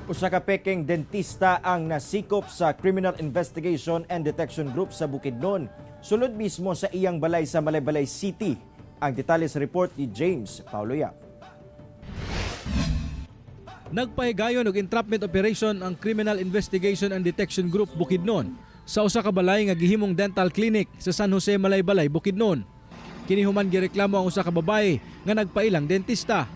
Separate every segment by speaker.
Speaker 1: Usa ka peking dentista ang nasikop sa Criminal Investigation and Detection Group sa Bukidnon. Sulod mismo sa iyang balay sa Malaybalay City. Ang detalye sa report ni James Paulo Yap.
Speaker 2: Nagpahigayon og entrapment operation ang Criminal Investigation and Detection Group Bukidnon sa usa ka balay nga gihimong dental clinic sa San Jose, Malaybalay, Bukidnon. Kini human gireklamo ang usa ka babae nga nagpailang dentista.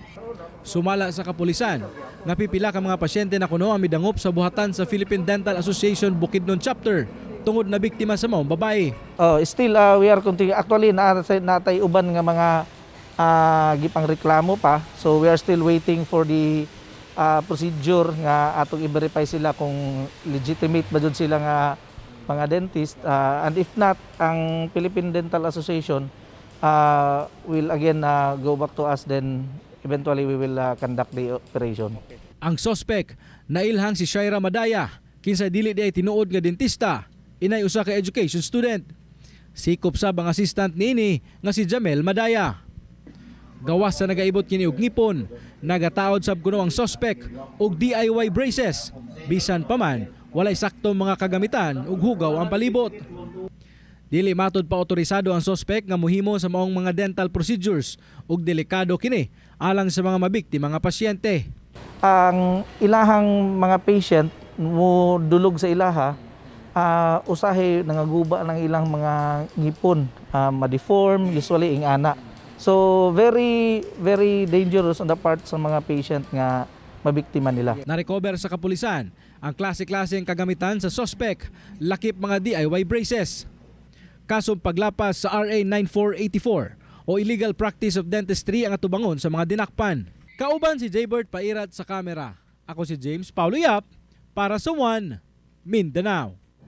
Speaker 2: Sumala sa kapulisan, nga pipila ka mga pasyente na kuno ang midangop sa buhatan sa Philippine Dental Association Bukidnon Chapter tungod na biktima sa maong babae.
Speaker 3: Oh, still we are continue. Actually, naa natay uban nga mga gipang reklamo pa. So we are still waiting for the procedure nga atong i-verify sila kung legitimate ba jud sila nga mga dentist. And if not, ang Philippine Dental Association will again go back to us, then eventually we will conduct the operation.
Speaker 2: Ang sospek, nailhang si Shaira Madaya, kinsa dili diay tinuod nga dentista, inay usa ka education student. Sikop sab ang assistant niini nga si Jamel Madaya. Gawas sa nagaibot kini og ngipon, nagataod sab kuno ang sospek og DIY braces. Bisan pa man, walay saktong mga kagamitan ug hugaw ang palibot. Dili matud pa otorisado ang sospek nga muhimo sa maong mga dental procedures ug delikado kini alang sa mga mabiktima nga pasyente.
Speaker 3: Ang ilahang mga patient mo dulog sa ilaha, usahay nangaguba ng ilang mga ngipon, ma-deform usually, ingana. So very, very dangerous on the part sa mga patient nga mabiktima nila.
Speaker 2: Na-recover sa kapulisan ang klase-klaseng kagamitan sa sospek, lakip mga DIY braces. Kasong paglapas sa RA 9484 o illegal practice of dentistry ang atubangon sa mga dinakpan. Kauban si Jaybert Pairat sa kamera. Ako si James Paulo Yap para sa One Mindanao.